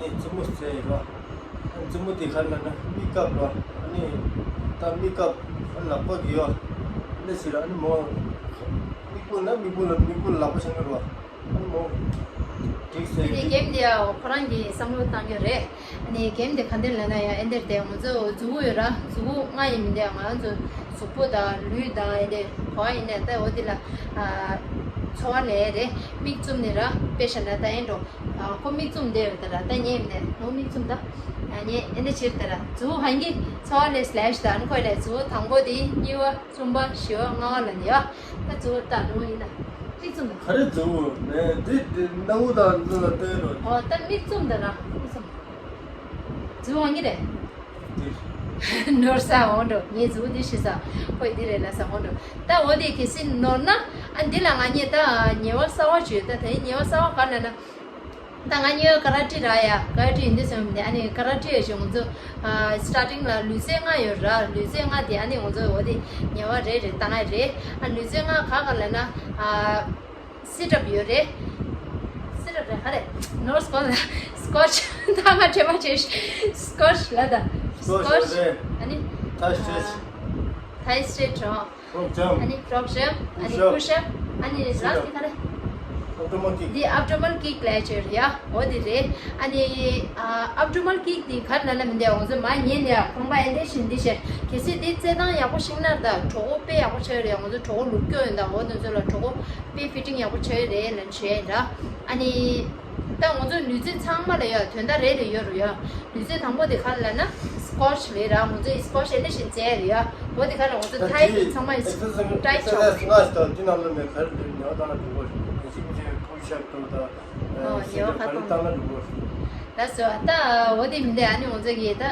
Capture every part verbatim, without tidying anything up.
ནི་མཛུབ་མོ་བཙལ་ཡོད་ར། མཛུབ་མོ་དེ་ག་རེ་ལབ་ན་མིག་བཀབ་ར། ཨ་ནི་ད་མིག་བཀབ། ཨ་ནི་ལག་པ་གི་ཡོད། ཨ་ནི་ཟེར་ར། ཨ་ནི་མོ་མིག་ཕུང་ན་མིག་ཕུང་ལ། མིག་ཕུང་ལ་ལག་པ་བྱས་ན་ར། ཨ་ནི་མོ་འགྲིག་ཟེར། དེ་ནས་གེམ་དེ་ཡང་ཁོ་རང་གིས་བསམ་བློ་བཏང་གི་རེད། ཨ་ནི་གེམ་དེ་ག་འདྲ་ལབ་ན་ཡང་ཨེ་འདིར་དེ་ང་ཚོ་མཛུབ་གུ་ཡོད་ར། མཛུབ་གུ་ལྔ་ཡིན་མིན་དེ་ང་ཚོ་གཟུགས་པོ་དང་ལུས་དང་ཨེ་འདི་ག་པར་ཡིན་ནའི་ད་འོ་དེ་ལ་ཨ་ཚོར་བ་སླེབས་རེད། མིག་བཙུམ་ནས་ར། དཔེ་བཞག་ན་ད་ཨེ་འགྲོ། ཨ་ཁོ་མིག་བཙུམ་བསྡད་ཡོད་ད་ར། ད་ཉལ་ཡིན་ནའི་ནོ་མིག་བཙུམ་ད། ཨ་ཉལ་ཨེ་འདི་བྱེད་ད་ར། མཛུབ་གུ་གང་གི་ཚོར་བ་སླེབས་སླེབས་ཤག་ད། ཨ་ནི་ཁོ་ལ་མཛུབ་གུ་དང་པོ་དེ། གཉིས་པ། གསུམ་པ། བཞི་པ། ལྔ་པ་ལབ་ནས་ཡ། ད་མཛུབ་གུ་ད་ནོ་ཡིན་ན་མིག་བཙུམ་ད། ག་རེ་མཛུབ་གུ་མེད་དེ། དེ་སྣ་བུག་དང་འདི་ལ་བལྟས་རོགས། ཨོ་ད་མིག་བཙུམ་ད་ར། མིག་བཙུམ། མཛུབ་གུ་གང་གི་རེད། དེ་ནོར་ས་འོང་འགྲོ། ངའི་མཛུབ་གུ་འདི་ཤི་ས། ཁོས་འདི་རེད་ལབ་ས་འོང་འགྲོ། ད་འོ་དེ་གལ་སྲིད་ནོར་ན། ཨ་འདི་ལ་ང་གཉིས་ད་ཉེ་བ་གསར་པ་བྱོས། ད་དེ་ཉེ་བ་གསར་པ་ག་རེ་ལབ་ན། ད་ང་གཉིས་ཀ་ར་ཊེ་ར་ཡ། ཀ་ར་ཊེ་ཡིན་དུས་ཙམ་ནས་ཨ་ནི་ཀ་ར་ཊེ་ཡ་ཞིག་ང་ཚོ་ཨ་སི་ཊར་ཊིང་ལ་ལུས་རྩལ་ལྔ་ཡོད་ར། ལུས་རྩལ་ལྔ་དེ་ཨ་ནི་ང་ཚོ་འོ་དེ་ཉེ་བ་རེ་རེ་བཏང་ཡ་རེད། ཨ་ལུས་རྩལ་ལྔ་ག་ག་ལབ་ན། ཨ་སིཊ་ཨབ་ཡོད་རེད། སིཊ་ཨབ་རེད། ག་རེ། ནོར་སྐོར་ལ་སི་ཀོ་ཆི། ད་ང་དྲན་པ་བྱས། སི་ཀོ་ཆི་ལབ་ད། སི་ཀོ་ཆི་ཡོད་རེད། ཨ་ནི་ཐའི་སི་ཊེ་ཆི། ཐའི་སི་ཊེ་ཆི་རོ། ཕོརོག་ཇམ། ཨ་ནི་ཕོརོག་ཇམ། ཨ་ནི་ཕུཤ་ཨབ། ཨ་ནི་རང་གི་ག་རེ། ཨབ་ཌོ་མན་ཀིག། འདི་ཨབ་ཌོ་མན་ཀིག་ལབ་ཡ་ཅིག་ཡོད་རེད་ཡ། འོ་དེ་རེད། ཨ་ནི་ཨ་ཨབ་ཌོ་མན་ཀིག་དེ་ག་རེ་ལབ་ན་མི་འདུག་ང་ཚོ་མ་ཉལ་ནས་ཡ་ཁང་པ་ཨེ་འདྲ་ཞིག་འདི་བྱས། གལ་སྲིད་དེ་རྩེད་ཐང་ཡག་པོ་ཞིག་ན་ད་གྲོད་ཁོག་དཔེ་ཡག་པོ་ཆགས་ཡོད་རེད། ང་ཚོ་གྲོད་ཁོག་ལུག་སྐྱོ་ཡོད་ད། འོ་དེ་ཚོ་ལ་གྲོད་ཁོག་དཔེ་ཕི་ཊིང་ཡག་པོ་ཆགས་ཡོད་རེད་ལབ་བྱས་ཡ་འདྲ། ཨ་ནི་ད་ང་ཚོ་ལུས་རྩལ་ཚང་མ་ལ་ཡ་དོན་དག་རེ་རེ་ཡོད་རེད་ཡ། ལུས་རྩལ་དང་པོ་དེ་ག་རེ་ལབ་ན་སི་ཀོ་ཆི་རེད་ར། ང་ཚོ་སི་ཀོ་ཆི་ཨེ་འདྲ་ཞིག་རྩེ་ཡ་རེད་ཡ། འོ་དེ་ག་རེ། ང་ཚོ་ད་ཐའི་དེ་ཚང་མ་ཨེག་སར་སའི་ཛི་ཊའིབ་ཨེག་སར་སའི་ཛི་ལྔ་ཞིག་དང་དེ་ནང་ལ་མེད། ག་རེ་རེད། ཉལ་བ་བཏང་ན་འགྲིག་གོ། ཞིག་ཞིག་ཕུཤ་ཨབ་དང་ད། ཨོ་ཉལ་བ་ག་རེ་བཏང་ན་འགྲིག་གོ། ལགས་སོ། ད་འོ་དེ་མི་འདུག་ཨ་ནི་ང་ཚོ་གིས་ད་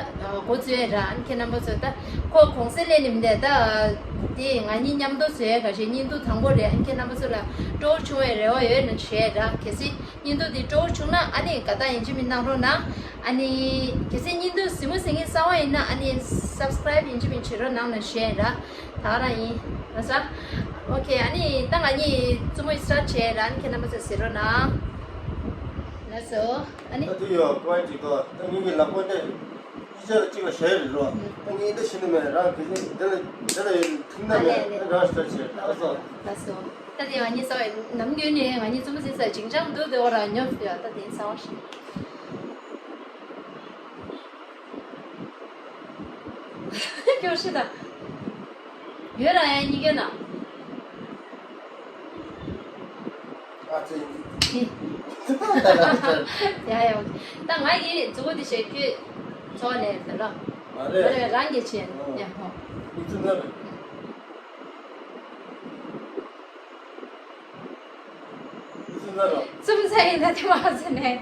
འགོ་བཙུགས་ཡ་ར། ཨ་ནི་ཁྱེད་རྣམ་པ་ཚོ་ད་ཁོ་གོང་གསལ་ལས་ནི་མི་འདུག་ད་དེ་ང་གཉིས་མཉམ་དུ་བཟོ་ཡ་ག་ཞིག་བརྙན་ཐུང་དང་པོ་རེད། ཨ་ནི་ཁྱེད་རྣམ་པ་ཚོ་ལ་སྤྲོ་བོ་བྱུང་བའི་རེ་བ་ཡོད་ན་བྱས་ར། གལ་སྲིད་བརྙན་ཐུང་འདི་སྤྲོ་བོ་བྱུང་ན་ཨ་ནི་དགའ་རྟགས་ཡིན་གཅིག་མིན་གནང་རོགས་གནང་། ཨ་ནི་གལ་སྲིད་བརྙན་ཐུང་གཟིགས་མོ་གཟིགས་མཁན་གསར་པ་ཡིན་ན་ཨ་ནི་སབ་སི་ཀ་རའིབ་ཡིན་གཅིག་མིན་བྱེད་རོགས་གནང་ལབ་བྱས་ར། ད་ག་རང་ཡིན། ལགས་སོ། ཨོ་ཁེ། ཨ་ནི་ད་ང་གཉིས་མཛུབ་མོ་ཡི་སི་ཊར་ཊི་བྱས་ར། ཨ་ནི་ཁྱེད་རྣམ་པ་ཚོས་གཟིགས་རོགས་གནང་། ལགས་སོ། ཨ་ནི། ད་དེ་ཡོད་ཀོ་ཡི་ཊི་གོ། ད་ངེད་ཀྱི་ལག་པ་འདི་གཉིས་ཆ་ལ་གཅིག་ལ་བཞག་ཡོད་རེད་རོ། ད་ངས་འདི་བྱས་ནི་མེད། རང་གི་འདི་ལ་འདི་ལ་ཡོད་ཐུག་ན་མེད། ཨ་ནི་ཨ་ནི། རང་སི་ཊར་ཊི་བྱས། ལགས་སོ། ལགས་སོ། ད་དེ་ང་གཉིས་གསར་པ་ཡིན། ནམ་རྒྱུན་ནས་ང་གཉིས་མཛུབ་མོ་བཙུགས་ས་ཅིང་ཅང་འདུག་དེ་འོ་ར་ཉོབ་ཡོད། ད་དེ་གསར་པ་ཞིག་སྐྱོ་ཤི་ད། ཡོད་ར་ཡ་གཉིས་ཀའི་ནང་། ཨ་ཙི། ཡ་ཡ། ད་ང་ཡི་མཛུབ་གུ་འདི་བྱས། ཁྱོད་ཚོ་ལས་ཟེར་ལོ། མ་རེད། མ་རེད། རང་གིས་བྱས། ཨོ། ཡ་ཧོ། མི་ཚུགས་ན་རེད། བཙུམ་ས་ཡིན་ན་དེ་མ་ཟེར་ནས།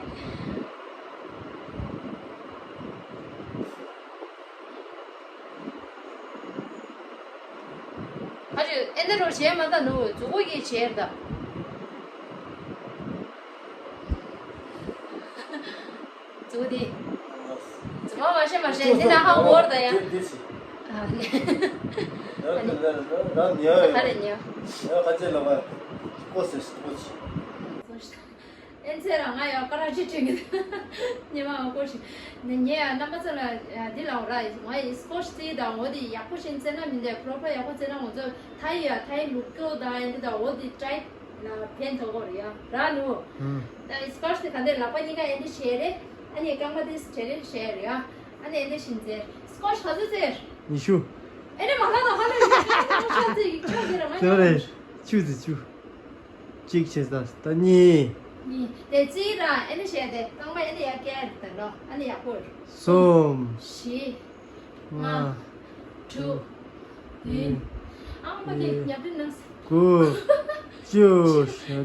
ཨ་ཅེ། ཨེ་འདི་རུ་བྱས་མ་ད་ནུ་མཛུབ་གུ་གིས་བྱས་ད། མཛུབ་གུ་འདི། མཛུབ་མོ་མ་བྱས་མ་བྱས་འདི་ན་ཧ་འོར་ད་ཡ། འདི་འདི་ཟེར། ཨ་ནི། ད་ད་ད་ཉལ་ཡོད། ཁ་རེ་ཉལ། ཡ་ཁ་ཆེ་ལ་བ། ཀོ་སེ་ཀོ་སེ། ཨེ་ཚེ་རང་ང་ཡང་ཀ་ར་ཊེ་ཊེ་གི་ཉི་མ་ཨ་ཀོ་ཞིག་ནི་ཉེ་ཡ་རྣམ་པ་ཚོ་ལ་འདི་ལའོ་ར། ང་ཡི་སི་ཀོ་ཆི་རྩེ་དང་འོ་དེ་ཡག་པོ་ཞིག་རྩེ་ན་མི་འདུག་པོ་རོ་པར་ཡག་པོ་རྩེ་ན་ང་ཚོ་ཐའི་ཡ་ཐའི་ལུག་ཀྱོ་དང་ཨེ་འདི་དང་འོ་དེ་ཊའིབ་ལ་ཕན་ཐོགས་གོ་རེད་ཡ་ར་ནུ། ད་སི་ཀོ་ཆི་དེ་ག་འདི་ལག་པ་གཉིས་ཀ་ཨེ་འདི་བྱས་རེད། ཨ་ནི་རྐང་པ་དེ་སི་ཊེ་ཊི་བྱས་རེད་ཡ། ཨ་ནི་ཨེ་འདི་བཞིན་རྩེ། སི་ཀོ་ཆི་ག་ཚོད་རྩེ། ཉི་ཤུ། ཨེ་འདི་མ་ལ་དང་ཧ་ལ་ཡ་ཁ་ཚོད་ཆ་རྩེ་ཡིག་ཆ་རྩེ་ར་མ་ཡ། ཆུ་རྩེ་ཆུ། གཅིག་བྱས་ཙང་ད་གཉིས། གཉིས། དེ་རྩིས་ར་ཨེ་ནི་བྱས་ཏེ་རྐང་པ་ཨེ་ནི་ཡར་བཀལ་དང་ལོ། ཨ་ནི་ཡག་པོ་རེད། གསུམ། བཞི། ལྔ། ལྔ། དྲུག་བདུན། ཨ་མ་གི་ཉབ་དྲི་ནང་། དགུ། བཅུ།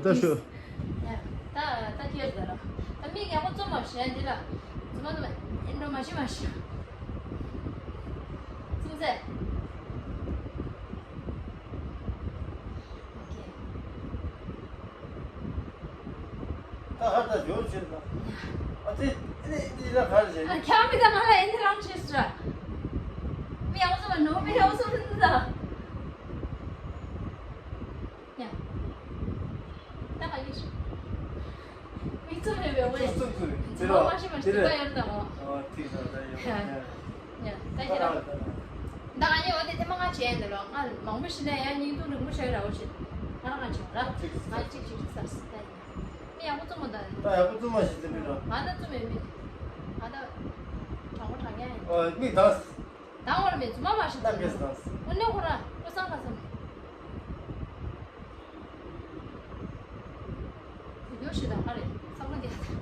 ད་ཤོག་ད་ད་ཁྱེར་ད་ར། ད་མིག་ཡག་པོ་བཙུམ་མ་བྱས་འདི་ལ། བཙུམ་མ་བཙུམ་མ་ཨེ་འགྲོ་མ་ཤི་མ་ཤི། བཙུམ་ཚེ། ཨོ་ཁེ། ད་ཧར་ད་ཡོད་ཕྱིར་ད། ཨ་ཙི། ཨེ་ནི་འདི་ལ་གར་བྱེད། ཨ་ཁྱམ་མི་ད་ང་ལ་ཨེ་འདི་རང་བྱེད་སྲ། མི་ཡག་པོ་བཙུམ་མ་ནོ། མི་ཡག་པོ་བཙུམ་མ་ད། ཡ། ད་ག་ཡིས། མི་བཙུམ་མེད་པའི་འོ་ཡ། བཙུམ་བཙུམ་རེད། མ་མ་ཤི་མ་ཤི་དེ་ག་ཡར་དང་འོ། ཨ་ཐིག་ས་ད་ཡོད། ཡ་ཡ་ད་ཁྱེད་རང་། ད་ང་ཉེ་བ་དེ་ཐེངས་མ་ང་བྱས་ཡིན་ད་ལོ། ང་མང་པོ་ཤི་ན་ཡང་སྙིང་སྡུག་རིང་པོ་བྱས་ར་འོ་ཞེས་ང་རང་ང་བྱས་ར། ང་གཅིག་གཅིག་གཅིག་ས་སི་ད་ཡིན། མི་ཡག་པོ་བཙུམ་མ་ད། ད་ཡག་པོ་བཙུམ་མ་ཤི་ད་མི་ར། ང་ད་བཙུམ་མེད་མི། ང་ད་དྲང་པོ་དྲང་ཡ་ཡིན། ཨ་མིག་ད། དང་བར་མེད་རྫུན་མ་མ་ཤི་ད། དངོས་གནས་ཁོ་རང་ཀུ་སང་ཁ་སང་། ཡོ་ཤི་ད་ཨ་རེ་ས་ཁོ་འདི་ཨ་ད།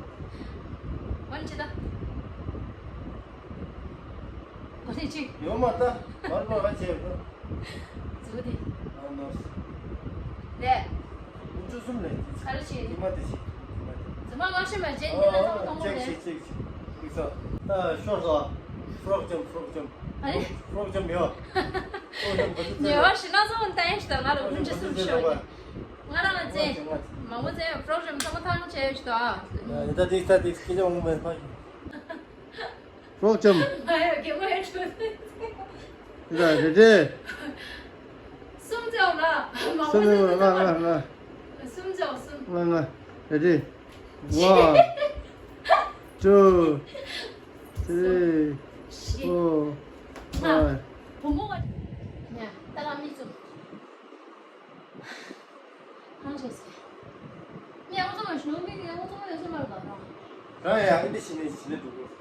ཝན་ཅི་ད། ཝན་ཅི། ཡོ་མ་ད་མར་མ་ཧ་ཆེ་ཡོད་ད། ཛུ་དི། ཨ་ནོ། ལེ། ཨུ་ཅུ་སུམ་ལེ། ཨ་རེ་ཆེ། དི་མ་དི་ཆེ། དི་མ་དི། རྫུན་མ་མ་ཤི་མ་ཇེན་འདི་ལ་ཚང་མ་མཐོང་གོ་ལེ། ཅེག་ཤི་ཅེག་ཤི། ཨིག་ས། ད་ཤོར་སོང་། ཕྲོག་ཅམ་ཕྲོག་ཅམ། ཨ་རེ། ཕྲོག་ཅམ་ཡོད། ཕྲོག་ཅམ་ག་ཚོད་ཉེ་བར་ཞི་ན་སོང་ཏན་ཞི་ད་ང་ལ་ཕྲོག་ཅམ་ཕུན་ཅི་ག་ཚོད་སུམ་ཤོར་ཡོད། ང་རང་ཚེ་མང་པོ་ཚེ་ཕྲོག་ཅམ་ཚང་མ་ཐང་ཆད་ཞི་ད། ཡ་ད་དེ་ད་དེ་སྐད་ཆ་འོང་མེད་ཕ། ཕྲོག་ཅམ། ང་ཡ་གེ་མོ་ཡ་ཁྲོད། ཡ་རེ་རེ། སུམ་ཚེ་འོང་ལ། མང་པོ་སུམ་ཚེ་ལ་ལ་ལ་ལ། སུམ་ཚེ་འོང་སུམ། ལ་ལ་རེ་རེ། One, two, three, four, five. བུ་མོ་བ། ཡ་ད་ལ་མི་ཚུགས། ཧང་ཆེ་སེ། ངས་ཨོ་ཙམ་ཞུ་མི་ངས་ཨོ་ཙམ་ཡོད་ཙམ་མ་རེད་པ། རང་ཡང་ཨེ་འདི་ཞིག་ནས་ཞིག་ནས་འགྲོ་དགོས།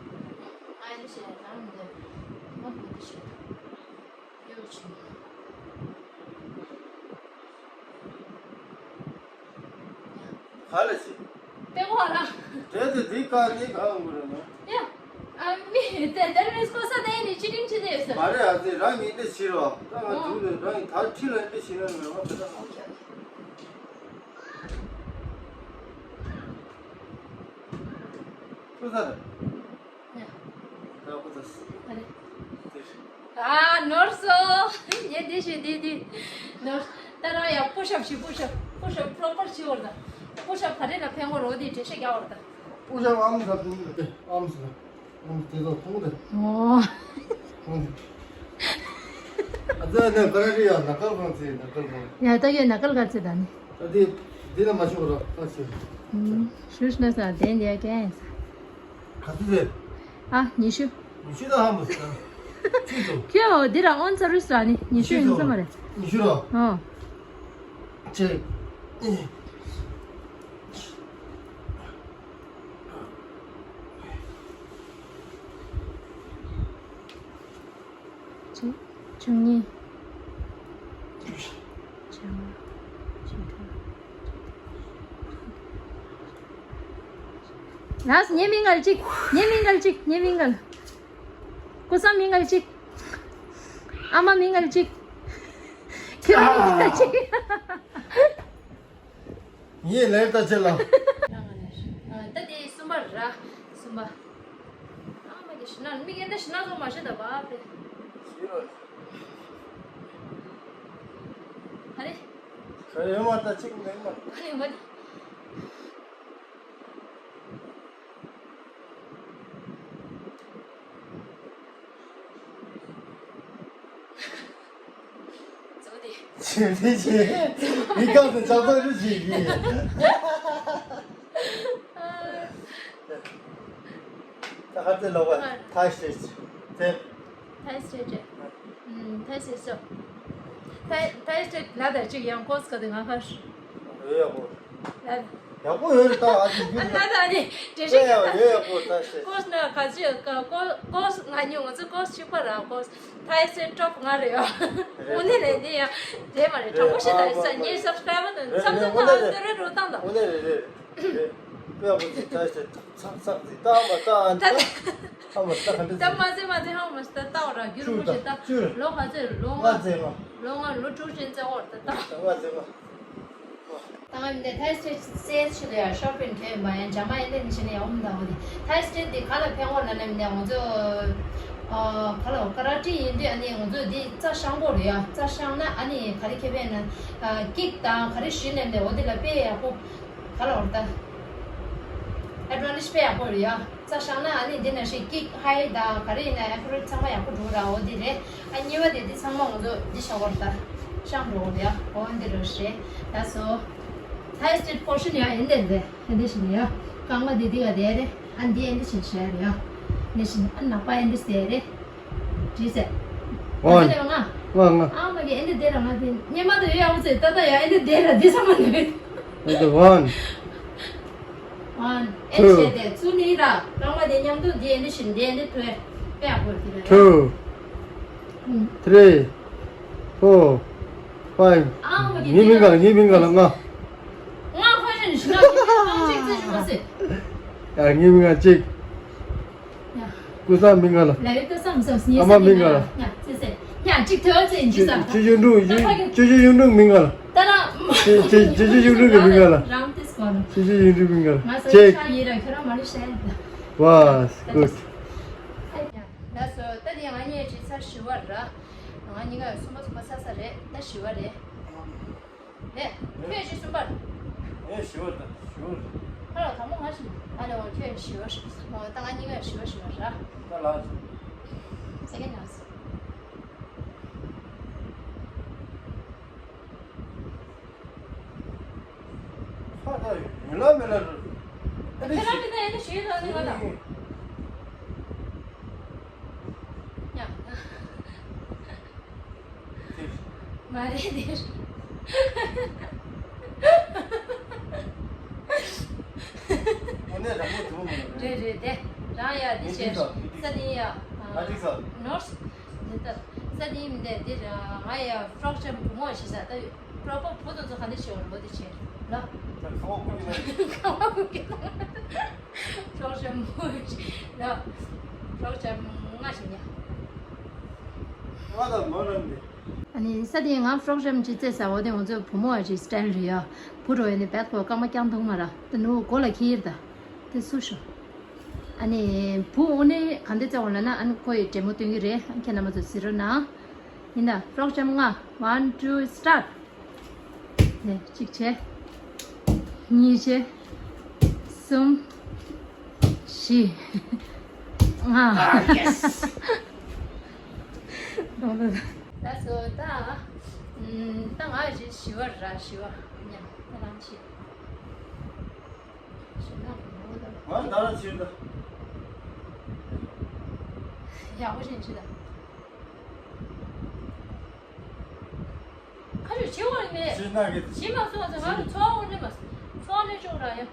ཨ་ཨེ་འདི་ཞིག་ནས་རང་མི་འདོད། ང་བུ་འདི་ཞིག་ཡོད་ཆུང་། ག་ལ་ཞིག་དེ་གོ་ལ། དེ་དེ་དེ་ག་དེ་ག་འོང་གི་རེད་ན། ཡ། ཨ་མི་དེ་དེར་མིས་གོ་ས་དེ་ནི་ཅི་ཏིང་ཅི་དེ་ཟེར། མ་རེད་ཨ་ཙི་རང་ཉིད་དེ་ཤི་རོ། ད་ང་ཨོ། དུག་ནས་རང་ཡིན་ད་ཁྲི་ལ་དེ་ཤི་ན་ང་ང་ད་ད་ཨོ་ཁེ། ཁུ་ཚ་རེད། ཡ། ད་ཁུ་ཚ་སི། ཨ་རེ། དེ་ཤི། ཨ་ནོར་སོ། ཡེ་དེ་ཤི་དེ་དེ། ནོར། ད་རང་ཡ་པུ་ཤབ་ཤི་པུ་ཤབ་པུ་ཤབ་པྲོ་པར་ཤི་བར་ད། པུ་ཤབ་ག་རེ་ལ་ཕན་གོ་རོ་དེ་འགྲེལ་བཤད་རྒྱག་བར་ད། པུ་ཤབ་ཨམ་ཟ་དུང་ཨམ་ཟ། ཨོ། དེ་ཚོ་མཐོང་དེ། ཨོ། མཐོང་དེ། ཨ་ཙི་ནས་ཀ་ར་རི་ཡ་ན་ཀལ་གང་ཚེ་ན་ཀལ་གང་། ཡ་ད་ཡོད་ན་ཀལ་ག་ཚེ་ད་ནི། ད་དེ་དེ་ན་མ་ཤོག་ར་ཨ་ཤི། ཤུ་ཤུ་ན་ས་དེ་འདི་ཡ་ཀན་ས། ག་ཚོད་རེད། ཨ་ཉི་ཤུ། ཉི་ཤུ་ད་ཧ་མ་སོང་། ཁྱོད་འདི་ར་ཨོན་ཚ་རུས་ལ་ནི་ཉི་ཤུ་ཡིན་ས་མ་རེད། ཉི་ཤུ་ར། ཨོ། ཅེ། བཅུ་གཉིས། བཅུ་དྲུག་ལགས་ཉེ་མི་ངལ་གཅིག་ཉེ་མི་ངལ་གཅིག་ཉེ་མི་ངལ། སྐུ་སྲུང་མི་ངལ་གཅིག་ཨ་མ་མི་ངལ་གཅིག་ཁྱོད་མི་ངལ་གཅིག་ངས་ལན་ལྟ་ཆེ་ལ། ད་དེ་གསུམ་པ་ར། གསུམ་པ། ཨ་མ་དེ་ཤི་ན་མི་ངན་ད་ཤི་ན་ཚོ་མ་ཤི་ད་བ་དེ། ཨ་རེ། ཨ་རེ་མ་ད་ཅིག་མེད་མ། ཨ་རེ་མ་དེ། བྱེད་དེ་བྱེད། མི་རྐང་དུ་ལྕགས་ཐག་རེ་བྱེད་ཀྱི། ད་ཧ་ཙེ་ལོག་པ་ཐ་ཤེས་ཚེ། ཐ་ཤེས་ཚེ། ཐ་ཤེས་སོ། ཐ་ཤེས་ལ་ད་ཅིག་ཡང་ཀོས་ག་དེ་ང་ཧར། ཡོད་ཡག་པོ། ཡག་པོ་ཡོད་རེད་ད་ཨ་ཙི་རྒྱུ་རེད། ད་ད་ནི་འགྲེལ་བཤད་ཡོད་ཡག་པོ་ད་ཤེས། ཀོས་ན་ག་ཅི་ཀོ་ཀོས་ང་ཉོ་ང་ཚོ་ཀོས་ཆིག་པ་ར་ཀོས་ཐའི་སི་ཊོབ་ང་རེད་ཡ། དངོས་གནས་རེད་འདི་ཡ། དེ་མ་རེད་དྲང་པོ་ཞིག་ད་ས་ངའི་སབ་སི་ཀ་རའི་བར་དང་འཚམས་འཚམས་ད་ཨ་ཏི་རེ་རོ་བཏང་ད། དངོས་གནས་རེད་རེད་རེད། དཔེ་ཡག་པོ་ཅིག་ད་ཤེས་ཚག་ཚག་ཅིག་ད་མ་ད་ཨ་ད་ཨ་མ་ད་ག་འདྲ་ད་མ་ཟེ་མ་ཟེ་ཧང་མ་ད་ད་བ་ར་རྒྱུ་རུ་མོ་ཞིག་ད་ལོ་ག་ཚོད་ལོ་ལྔ་ལྔ་ཟེ་མ་ལོ་ལྔ་ལོ་དྲུག་ཅན་ཙེ་ཧོར་ད་ད། ལྔ་ཟེ་མ། ད་ང་མི་འདི་ཐའི་སི་ཊེཊ་སི་ཊེཊ་ཆེད་དུ་ཡང་ཤོ་པིང་གས་མ་ཡང་འཇམ་མ་ཡིན་ཏེ་མི་ཤེས་ནས་ཡང་འོང་མི་འདའ་འོ་དེ། ཐའི་སི་ཊེཊ་འདི་ག་ལ་ཕན་གོ་ལབ་ན་མི་འདའ་ང་ཚོ་ཨ་ག་ལ་ཀ་ར་ཊེ་ཡིན་དུས་ཨ་ནི་ང་ཚོ་འདི་རྩ་བཤང་གོ་རེད་ཡ། རྩ་བཤང་ན་ཨ་ནི་ག་རེ་ཁེ་ཕན་ན་ཀིག་དང་ག་རེ་ཞུས་ནས་མི་འདའ་འོ་དེ་ལ་དཔེ་ཡག་པོ་ག་ལ་འོར་ད་ཨེ་ཌ་ཝན་ཊེ་ཇི་དཔེ་ཡག་པོ་རེད་ཡ། རྩ་བཤང་ན་ཨ་ནི་འདི་ན་ཞིག་ཀིག་ཧའི་དང་ག་རེ་ཡིན་ན་ཨེ་ཀུ་རེཊ་ཚང་མ་ཡག་པོ་འགྲོ་ར་འོ་དེ་རེད། ཨ་གཉིས་པ་དེ་འདི་ཚང་མ་ང་ཚོ་འདི་བྱ་བར་ལྟ་བཤང་འགྲོ་གི་རེད་ཡ། འོ་འདི་རུ་རེད་ད་སོ། ཐའི་སི་ཊེཊ་པོར་ཤན་ཡ་ཡིན་དེ་འདི་ཨེ་འདི་བཞིན་ཡ། རྐང་པ་འདི་འདི་ག་དེ་རེད། ཨ་འདི་ཨེ་འདི་བྱས་བྱས་རེད་ཡ། ནས་བཞིན་ཨ་ནག་པ་ཨེ་འདི་ཟེར་རེད། བྲིས་ཟེར། ཨ་ང་ལ་ང་། ང་ང་། ཨ་མ་གི་ཨེ་འདི་དེ་ར་ང་དེ་སྙེ་མ་དུ་ཡོད་ཡ་མོ་ཟེར་ཏ་ཏ་ཡ་ཨེ་འདི་དེ་ར་འདི་ས་མ་ནུས། ཨེ་འདི་ཝན། ཝན། ཨེ་བྱས་ཏེ་ཚུ་ནི་ར་རང་མ་དེ་མཉམ་དུ་འདི་ཨེ་འདི་བཞིན་འདི་ཨེ་འདི་ཐོས་པས་ཨ་གོ་གི་ར། ཊུ། ཐི་རི། ཕོར། ཕའིབ། ཨ་མ་གི་ངའི་མིང་ག་ལ་ངའི་མིང་ག་ལ་ང་། ང་ཁོ་ཞིག་ནི་ཞིག་ན་ཞིག་ནི་ཐང་ཅིག་ཙེ་ཞིག་མ་ཟེར། ཡ་ངའི་མིང་ང་གཅིག་ཡ། ཀུ་སང་མིང་ག་ལ། ལ་ཡོད་ཀུ་སང་མི་སང་ངའི་ས་མིང་ག་ལ། ཡ་ཙེ་ཙེ། ཡ་གཅིག་ཐོས་ཙེ་ཡིན་ཅི་ས། ཅི་ཅི་ཡུན་ཀྲུང་ཡུན་ཅི་ཅི་ཡུན་ཀྲུང་མིང་ག་ལ། ད་ར། ཅི་ཅི་ཅི་ཅི་ཡུན་ཀྲུང་གི་མིང་ག་ལ། རང་ཏེ་སྐོར། ཅི་ཅི་ཡུན་ཀྲུང་མིང་ག་ལ། ང་ས་ཅེག་ཆ་ཡིན་ར་ཁྱོད་རང་མ་ལུས་ཤེས། ཝ་གུད། ལགས་སོ། ད་དེ་ང་གཉིས་ཀྱི་ཚར་བཞི་བ་ར། ང་གཉིས་ཀ་གསུམ་པ་གསུམ་པ་ས་ས་རེད་ད་བཞི་བ་རེད། རེད། ཁྱོད་བཞི་གསུམ་པ་རེད། ཨེ་བཞི་བ་ད་བཞི་བ་རེད། ཁ་ལོ་དང་པོ་ང་བཞི། ཨ་ལེ་འོ་ཁྱོད་བཞི་བ་རེད། འོ་ད་ང་གཉིས་ཀ་བཞི་བ་བཞི་བ་ར། ད་ལགས་སོ། ས་ཀེན་ལགས་སོ། ཁ་ད་ཡིན་ལ་མེད་ལ་རེད། ཨ་ནི་ཁྱེད་རང་གི་ད་ཡིན་ན་ཞུས་ད་ནི་ང་ལ། ཡ། མ་རེད་དེ། ཨ་ནི་རང་མོ་དུ་མོ་རེད། རེད་རེད་དེ། རང་ཡ་འདི་བྱས་ས་འདི་ཡ། ཨ་འདི་ས། ནོར་སི། འདི་ལྟ། ས་འདི་མི་འདས་འདི་ར་ང་ཡ་ཕྲོག་ཅམ་བུ་མོ་ཞིག་ས་ད་ཡོད། པྲོ་པོ་བུ་དང་ཚོ་ག་འདི་བྱེད་འོ་རོ་འདི་བྱེད་ལ། ཁ་བ་ཁུག་གི་ཁ་བ་ཁུག་གི་ཕྲོག་ཅམ་བུ་ལ། ཕྲོག་ཅམ་ང་ཞིག་ཉ། ང་དང་མོ་རང་འདི། ཨ་ནི་ས་འདི་ང་ཕྲོག་ཅམ་ཅི་ཙེ་ས་འོ་དེ་ང་ཚོ་བུ་མོ་ཨ་ཅི་སི་ཊལ་རེད་ཡ། བུ་རོ་ཡ་ནི་བད་ཁོ་རྐང་པ་རྐྱང་ཐུང་མ་ར་ད་ནུ་གོ་ལ་ཁྱེར་ད། དེ་སུ་ཤོ། ཨ་ནི་བུ་འོ་ནི་ག་འདི་ཙེ་འོ་ལ་ན་ཨ་ནི་ཁོ་ཡི་འབྲས་མོ་སྟོན་གི་རེད། ཨ་ཁྱེད་རྣམ་པ་ཚོ་གཟིགས་རོགས་གནང་། ཡིན་ད་ཕྲོག་ཅམ་ལྔ། One, two, start. ནས་གཅིག་བྱས། གཉིས་བྱས། གསུམ། བཞི། ལྔ། ཨ་ཡེ་སི། ལགས་སོ་ད། ཨམ། ད་ང་རེད་བཞི་བ་ར་བཞི་བ། ཉ། ད་རང་བྱེད། བཞི་ན་ང་ད་རང་བྱེད་ད། ཡག་པོ་བྱེད་བྱེད་ད། ཁ་ཆུ་བྱེད་འོང་མེད། ཤི་ན་གི། ཤི་མ་སོང་ཟེར་ང་རུ་ཚོགས་འོང་ནི་མ། ཚོགས་ནི་ཅོག་ར་ཡ།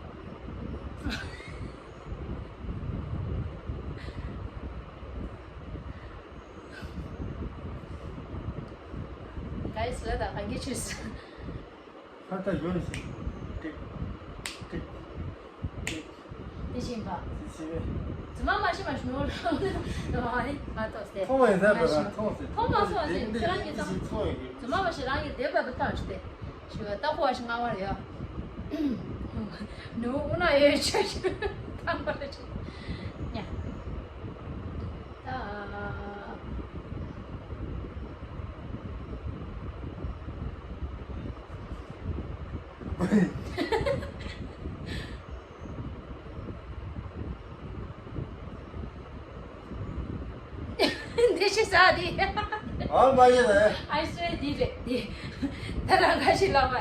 ག་ཡི་སུ་ལ་ད་ག་གི་ཆུ་སུ། ཁ་ད་ཡོད་ཟེར། ཏིག་ཏིག་ཏིག་དེ་བཞིན་པ། དེ་བཞིན་པས། རྫུན་མ་མ་ཤི་མ་ཤི་ནོར་ཨ་ནི་མ་ཐོག་སྟེ། མཐོང་བའི་ཟེར་བ་མ་ཤི། མཐོང་ཟེར། མཐོང་མ་སོང་ཟེར་ཁྱེད་རང་གིས་ཙམ། མཐོང་ཡོད་ཀྱི། རྫུན་མ་མ་ཤི་རང་གིས་དེ་བར་དུ་བཏང་ཤི་སྟེ། ཞུ་བ་ལྟ་ཁོ་བ་ཤི་ང་བར་ཡོད། ནུ་འུ་ན་ཡོད་ཆ་ཤི་ཐང་པ་ལ་ཆི། ཉ། ད། འདི་ཤི་ས་འདི། ཨ་མ་ཡིན་ལ། ཨའི་སུའི་འདི་རེད་འདི། ད་རང་ཁ་ཤི་ལ་བ།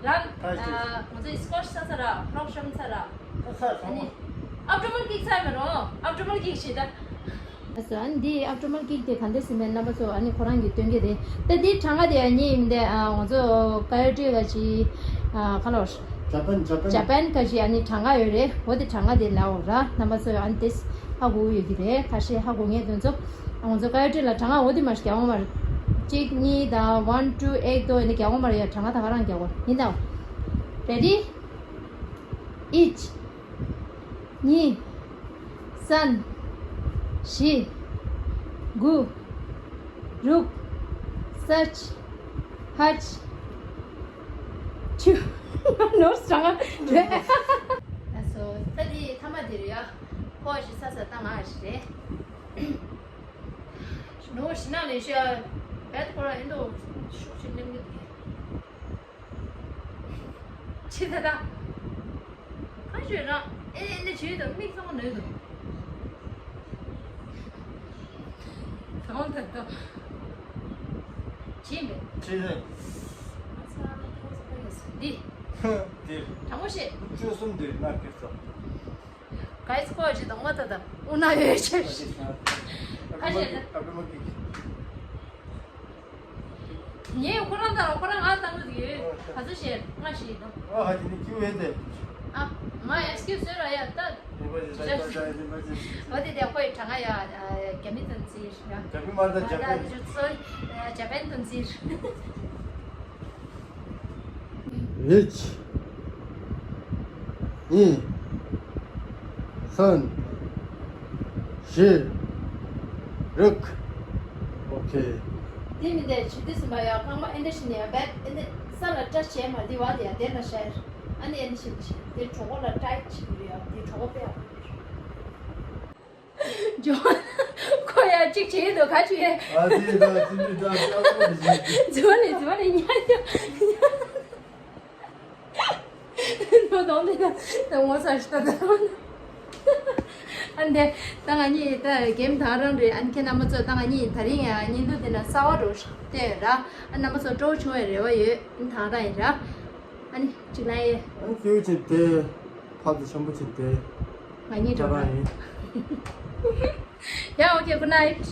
རང་། ཁ་ཤི། ཨ་ང་ཚོའི་སི་ཀོ་ཤི་ས་ས་ར་ཕྲོག་ཤམ་ས་ར། ཁ་ཁ་ཨ་ནི། ཨབ་ཏོ་མལ་ཀིག་ས་མི་རོ། ཨབ་ཏོ་མལ་ཀིག་ཤི་ད། ཨ་སོ་ཨ་ནི་འདི་ཨབ་ཏོ་མལ་ཀིག་དེ་ག་འདྲ་ཟིན་མེད་རྣམ་པ་ཚོ་ཨ་ནི་ཁོ་རང་གིས་སྟོན་གྱི་རེད། ད་འདི་གྲངས་ཀ་དེ་ཨ་ནི་ཡིན་ཏེ་ཨ་ང་ཚོ་ཀ་ཡོ་ཏི་ལ་ཅི་ཨ་ཁ་ལོ། ཇ་པན་ཇ་པན། ཇ་པན་ཀ་ཅི་ཨ་ནི་གྲངས་ཀ་ཡོད་རེད། འོ་དེ་གྲངས་ཀ་དེ་ལའོ་ར་རྣམ་པ་ཚོ་ཨ་ནི་དེ་ཧ་གོ་ཡོད་ཀྱི་རེད། ཁ་ཤས་ཧ་གོ་ངེས་དོན་ཚོ་ཨ་ང་ཚོ་ཀ་ཡོ་ཏི་ལ་གྲངས་ཀ་འོ་དེ་མ་ཞིག་རྒྱག་འོང་མ་རེད། གཅིག་གཉིས་དང་ཝན་ཊུ་ཨེག་དོ་ཨ་ནི་རྒྱག་འོང་མ་རེད་ཡ། གྲངས་ཀ་ད་ག་རང་རྒྱག་འོང་ཡིན་ད། རེ་ཌི། ཨིཆ། གཉིས། གསུམ། བཞི། དགུ། དྲུག། ས་ཆ། ཧ་ཆ། ཆུ། ནོར་སྲང་ང་། ལགས་སོ། ད་འདི་ཐ་མ་འདིར་ཡ། ཁོ་ཞིག་ས་ས་ད་ང་ཞིག་རེད། ནོར་ཞིག་ན་ལས་ཤ། བེད་ཁོ་ར་ཨིན་དོ། ཤུགས་ཆེ་ནེམ་གི། ཆི་ད་ད། ཁ་ཤོད་རང་ཨེ་ཨེ་འདི་བྱོས་དང་མིག་ཚང་མ་ནོན་དང་། གང་ད་ད། བྱིན་པས། ཆི་ད། ཨ་ཚ་ཁོ་ཚ་ཁོ་ཡོད་ས་འདི། འདིར། དྲང་པོ་བཤད། བཅུ་གསུམ་འདིར་ན་ཁེར་ཚོ། ག་ཡི་ཁོ་ཅི་དང་མ་ད་ད་འུ་ན་ཡོད་ཆེ། ཨ་ཞེ་ད། ངས་ཁོ་རང་དང་ཁོ་རང་ང་བཏང་གི་ཡོད། ག་ཚོད་ཞེ་ང་ཞེ་དང་། ཨ་ཧ་ཅི་ནི་ཁྱི་བས་དེ། ཨ་ང་ཨེག་སི་ཀིའུ་སི་ཟེར་ར་ཡ་ད། འོ་དེ་དེ་ཁོའི་གྲངས་ཡ་རྒྱ་མི་དང་རྩིས་ཡ། རྒྱ་མི་མ་ད་རྒྱ་པན། ད་ཚོ་རྒྱ་པན་དང་རྩིས། གཉིས། གཉིས། གསུམ། བཞི། དྲུག་ཨོ་ཁེ། དེ་མིན་དེ་ཇི་ཏི་སིམ་པ་ཡ་རྐང་པ་ཨེ་འདྲ་ཞིག་ནས་ཡ་བེད་ཨེ་འདྲ་ས་ལ་སྐྲ་བྱས་མ་དེ་བ་དེ་ཡ་དེ་ན་ཤར། ཨ་ནི་ཨེ་འདྲ་ཞིག་ཞིག་དེ་གྲོད་ཁོག་ལ་སྐྲ་ཞིག་རེད་ཡ་དེ་གྲོད་ཁོག་པས་ཡ། ཇོ་ཁོ་ཡ་གཅིག་བྱེད་འདུག་ག་ཅིག་ཡ། ཨ་དེ་ད་ཅི་འདྲ་ད་ཅི་ཨ་ཁོ་དེ་ཞིག་ཇོ་ནི་ཇོ་ནི་ཉ་ཉ། ནོ་དོང་དེ་ད་ངོ་ཚ་ཞིག་ད་ད། ཨ་འདི་ད་ང་གཉིས་ད་གེམ་དང་རང་རེད། ཨ་ནི་ཁྱེད་རྣམ་པ་ཚོ་ད་ང་གཉིས་ད་རིང་ཡང་བརྙན་ཐུང་དེ་ན་གསར་བ་འགྲོ་བལྟས་ཡོད་ར། ཨ་རྣམ་པ་ཚོ་སྤྲོ་བོ་བྱུང་བའི་རེ་བ་ཡོད། ཨ་ནི་ད་རང་ཡིན་ར། ཨ་ནི་གཅིག་ལ་ཡེ། ཨ་ནི་ཁྱེའུ་ཆེ་དེ་ཕ་དུ་ཆེན་པོ་ཆེ་དེ་ང་གཉིས་འགྲོ་ད་ར་རང་ཡིན། ཡ་ཨོ་ཁེ། གུད་ནའིཊ།